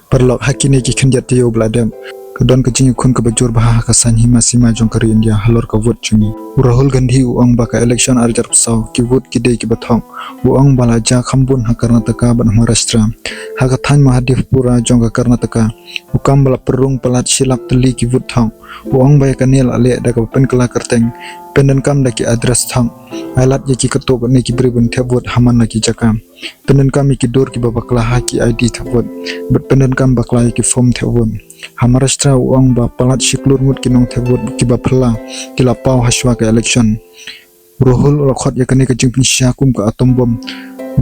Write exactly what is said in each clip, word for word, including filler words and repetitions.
Paralok, ha kine ki khyndiat taïew ba la dep, ka don ka jingïakhun kaba jur bha ha ka saiñ hima sima jong ka ri India halor ka vote jong ngi. U Rahul Gandhi u ong ba ka election ar hajar arphew saw ki vote ki dei kiba thok. U ong ba la jia kham bun ha Karnataka bad Maharashtra. Ha ka thaiñ Mahadevapura jong ka Karnataka, u kam ba la pynrung palat shi lak tylli ki vote thok. U ong ba ïa kane la leh da kaba pynkylla kyrteng, pyndonkam da ki address thok. Ai lad ïa ki katto katne ki briew ban thep vote ha man la ki jaka. Pyndonkam ïa ki dur kiba bakla ha ki I D thep vote. Bad pyndonkam bakla ïa ki form thep vote. Ha Maharashtra u ong ba palat shi klur ngut ki nong thep vote kiba phylla ki la paw hashwa ka election. U Rahul u la khot ïa kane ka jingpynshisha kum ka atom bomb.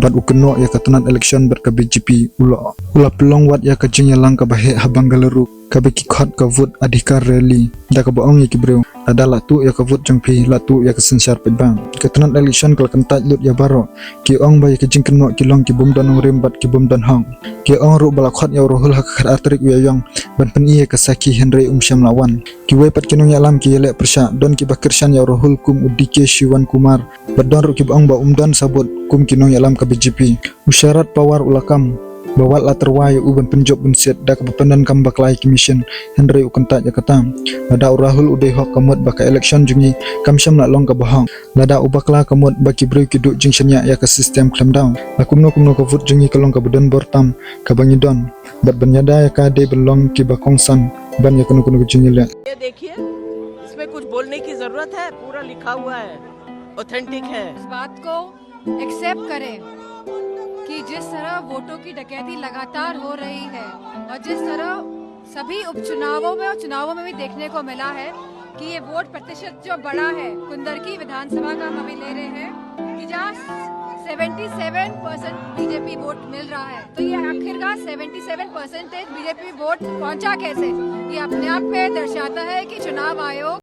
Bad u kynnoh ïa ka tnat election bad ka B J P. U la, u la pynlong wat ïa ka jingïalang kaba heh ha Bengaluru, kaba ki khot ka Vote Adhikar Rally, da kaba ong ïa ki briew, lada la tuh ïa ka vote jong phi, la tuh ïa ka synshar paidbah. Ka tnat election ka la kyntait lut ïa baroh. Ki ong ba ïa ka jingkynnoh ki long ki bym don nongrim bad ki bym don hok. Ki ong ruh ba la khot ïa u Rahul ha ka khatar tarik u Ïaïong ban pyni ïa ka sakhi, hynrei um shym la wan. Kiwei pat ki nongïalam ki ïaleh pyrshah, don kiba kyrshan ïa u Rahul kum u D K Shivan Kumar, bad don ruh kiba ong ba um don sabut kum ki nongïalam ka B J P. U Sharad Pawar u la kam ba wat la tyrwa ïa u ban pynjop bynsiat da kaba pyndonkam bakla ïa ki machine, hynrei u kyntait ïa kata. Lada u Rahul u dei hok, ka mut ba ka election jong ngi kam shym la long kaba hok. Lada u bakla, ka mut ba ki briew ki duh jingshaniah ïa ka system khlem daw. La kumno kumno ka vote jong ngi ka long kaba don bor tam kaba ngi don. Bad ban ïada ïa ka dei ban long kiba kongsan ban ïa kano kano ka jingïaleh. ये देखिए, इसमें कुछ बोलने की जरूरत है? पूरा लिखा हुआ है, ऑथेंटिक है। इस बात को एक्सेप्ट करें कि जिस तरह वोटों की डकैती लगातार हो रही है और जिस तरह सभी उपचुनावों में और चुनावों में भी देखने को मिला है कि ये वोट प्रतिशत जो बढ़ा है कुंदरकी विधानसभा का हम अभी ले रहे हैं कि जहाँ seventy seven percent BJP vote मिल रहा है, तो ये आखिरकार seventy seven percentage BJP vote पहुंचा कैसे? ये अपने आप में दर्शाता है कि चुनाव आयोग